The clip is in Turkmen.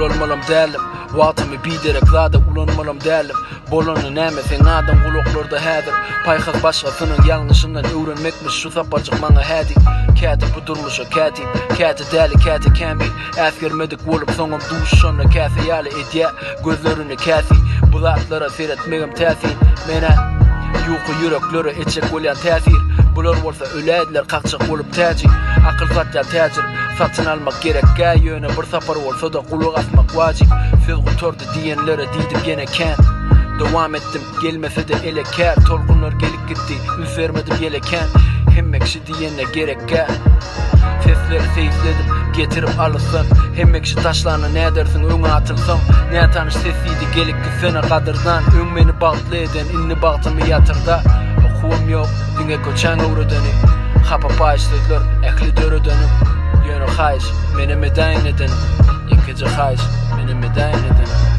Ulalmalam däldim, wagtymy biderek zada ulanmalam däldim. Bolany näme, seň adyň gulaklarda häzir. Paýhas başgasynyň ýalňyşyndan öwrenmekmiş, şu saparjyk maňa hä diý. Käte bu durmuşa kätip, käte däli, käte kämil. Äsgermedik bolup soňam duşuşanda käse ýaly edýä gözlerini käsi. Bu zatlara seretmegem täsin. Men-ä ýuka ýüreklere etjek bolýan täsir. Bular bolsa öläýdiler kakjak bolup täji. Akyl satýan täjir. Satyn almak gerekgä ýöne bir sapar bolsa-da gulak asmak wajyp. Söz gutardy diýenlere diýdim ýene kän. Dowam etdim gelmese-de ele kär. Tolkunlar gelip gitdi üns bermedim ýele kän. Hemme kişi diýenine gerekgä. Sesleri seýisledim getirip alysdan. Hemme kişi taşlanda nädersiň öňe atylsaň. Nätanyş ses diýdi gelip gitsene gadyrdan. Öň meni bagtly eden indi bagtymy ýatyrda. Okuwym ýok diňe köçäň öwredeni. Hapa paýyş sözler ähli döredenim. Ýöne haýyş menem edäýin edenim. Ýekeje haýyş menem edäýin edenim.